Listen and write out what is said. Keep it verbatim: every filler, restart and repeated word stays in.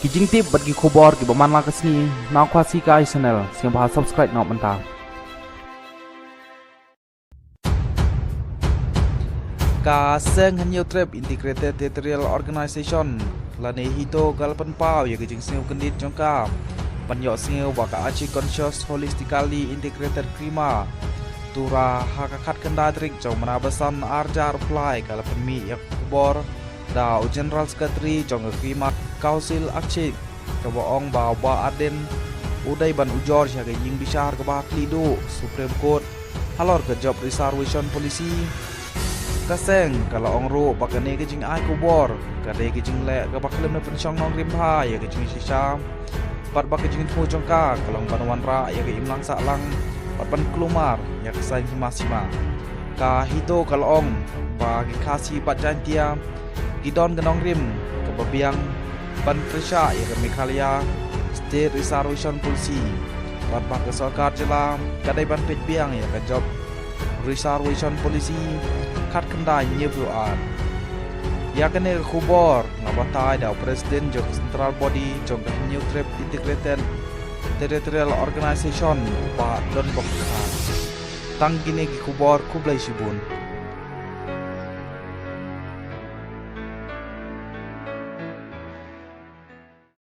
Ki jingtip bad ki khubor kiba man la ka sngi na Khasi Kai Channel, sngewbha subscribe noh mynta. Ka seng Hynñiewtrep Integrated Territorial Organization lane HITO ka la pynpaw ïa ka jingsngewkyndit jong ka ban ïohsngew ba ka Achi Conscious Holistically Integrated KHRIMA, Tura ha ka khatkhyndai tarik jong u bnai ba san ar hajar arphew lai ka la pynmih ïa ka khubor da u General Secretary jong ka KHRIMA Council Achi, kaba ong ba u Bah Ardent u dei ban ujor sha ka ïing bishar kaba ha Khliehduh, Supreme Court, halor ka Job Reservation Policy. Ka seng ka la ong ruh ba kane ka jingai khubor ka dei ka jingleh kaba khlem da pynshong nongrim bha ïa ka jingshisha, bad ba ka jingthmu jong ka ka long ban wanrah ïa ka imlang sahlang bad ban kulmar ïa ka saiñ hima sima. Ka HITO ka la ong ba ki Khasi bad Jaiñtia ki don ka nongrim kaba biang ban pyrshah ïa ka Meghalaya State Reservation Policy, bad ba ka sorkar jylla ka dei ban peit biang ïa ka Job Reservation Policy khatkhyndai hynñiewphew ar. Ïa kane ka khubor nga batai da u President jong ka Central Body jong ka Hynñiewtrep Integrated Territorial Organization, u Bah Donbok Dkhar. Tang kine ki khubor, khublei shibun.